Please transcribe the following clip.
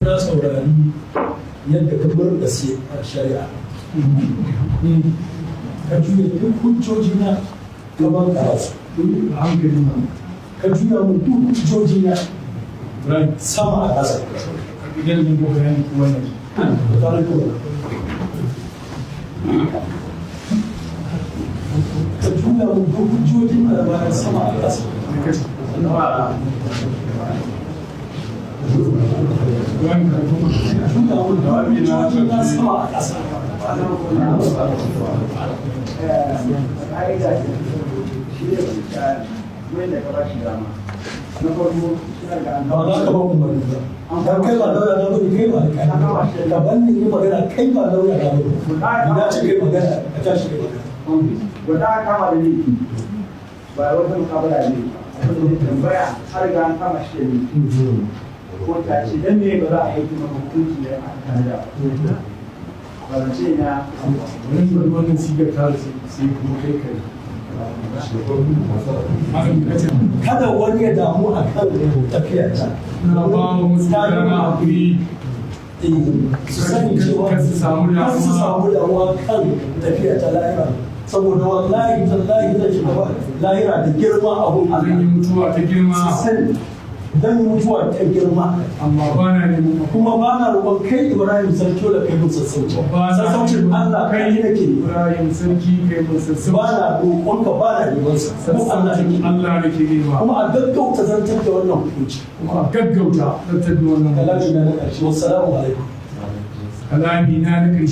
Na saurari yadda ka murɗa shari'a, ka juya duk hujjoji na gaban karatu. A hankali ma. Ka juya mun duk hujjoji na sama a ƙasa. Idan yin bayani ko wannan. Tare ko ka juya mun duk hujjojin da bayan sama a ƙasa. Ibrahim, karatu. Juya mun duk hujjoji na sama a ƙasa. Ƙa'ida shi ne wanda ka ba shi dama na farko suna ga an Ba za ka ba umarni ba dan kai ba lauya na bane, kai ba alƙali ka banni yi magana, kai ba lauya na bane. Ina ce kai magana, ka tashi kai magana. Wanda aka kama da laifi ba wata mukabala ne, abin da tambaya, har ga an kama shi da laifi, ko ta ce dan me ba za a yi kuma hukunci da aka tanada ba, ba zance na. Wani bari wannan sigar ta sai kuma kai kai. Kada wani ya damu a kan tafiya ta. Na ba mu musu dama hakuri. Su sani cewa Kar su samu damuwa. Kar su samu damuwa kan tafiya ta lahira, saboda wallahi tallahi zan shiga lahira da girma abun Zan yi Allah. mutuwa ta girma. Su sani zan yi mutuwa ta girma. Amma ba na neman Kuma ba na roƙon kai Ibrahim Sarki da kai mun sassauci. Ba na Sassaucin Allah kai nake nema. Ibrahim Sarki, kai mun sassauci. Ba na roƙonka, ba na neman sa ko Allah nake. Sassaucin Allah nake nema. Kuma a gaggauta zartar da wannan hukunci. Kuma a gaggauta zartar da wannan. Kalami na na ƙarshe, wassalamu alaikum. Kalami na na ƙarshe.